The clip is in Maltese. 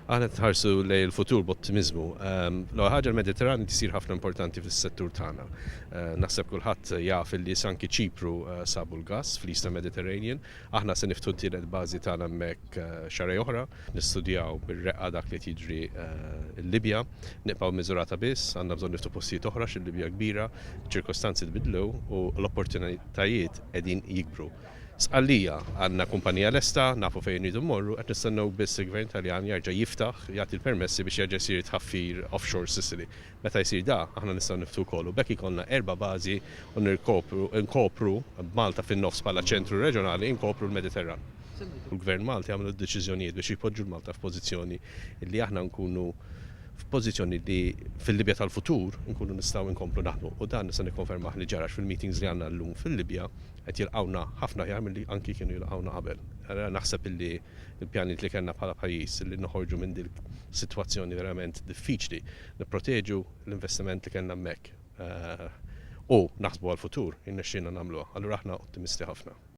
Aħna nħarsu lejn il-futur b'ottimiżmu. L-ewwel ħaġa, l-Mediterran tisir ħafna importanti fis-settur tagħna. Naħseb kulħadd jaf li anki Ċipru sabu l-gas fl-Eastern Mediterranean. Aħna se niftħu t-tielet bażi tagħna hemmhekk xahrejn oħra, nistudjaw bir-reqqa dak li jiġri l-Libja. Nibqgħu Misurata biss, għandna bżonn niftħu postijiet oħra għax il-Libja kbira, ċirkostanzi tbidlu u l-opportunitajiet qegħdin jikbru. Sqallija, għandna kumpanija lesta, nafu fejn rridu mmorru, qed nistennew biss il-Gvern Taljan jerġa' jiftaħ, jagħti l-permessi biex jerġa' jsir tħaffir offshore Sicily. Meta jsir da, aħna nistgħu niftħu wkoll u b'hekk ikollna erba' bażi u nirkopru, nkopru b'Malta fin-nofs bħala ċentru reġjonali, inkopru l-Mediterran. Il-Gvern Malti għamlu d-deċiżjonijiet biex jpoġġu l-Malta f'pożizzjoni li aħna nkunu f'pożizzjoni li fil-Libja tal-futur nkunu nistgħu nkomplu naħdmu. U dan nista' nikkonfermah li ġara fil-meetings li għandna llum fil-Libja, qed jilqgħuna ħafna aħjar milli anki kienu jilqgħuna qabel. Allura naħseb illi l-pjanijiet li kellna bħala pajjiż li noħorġu minn din sitwazzjoni verament diffiċli, nipproteġu l-investiment li kellna hemmhekk u naħsbu għall-futur, irnexxielna nagħmluha. Allura aħna ottimisti ħafna.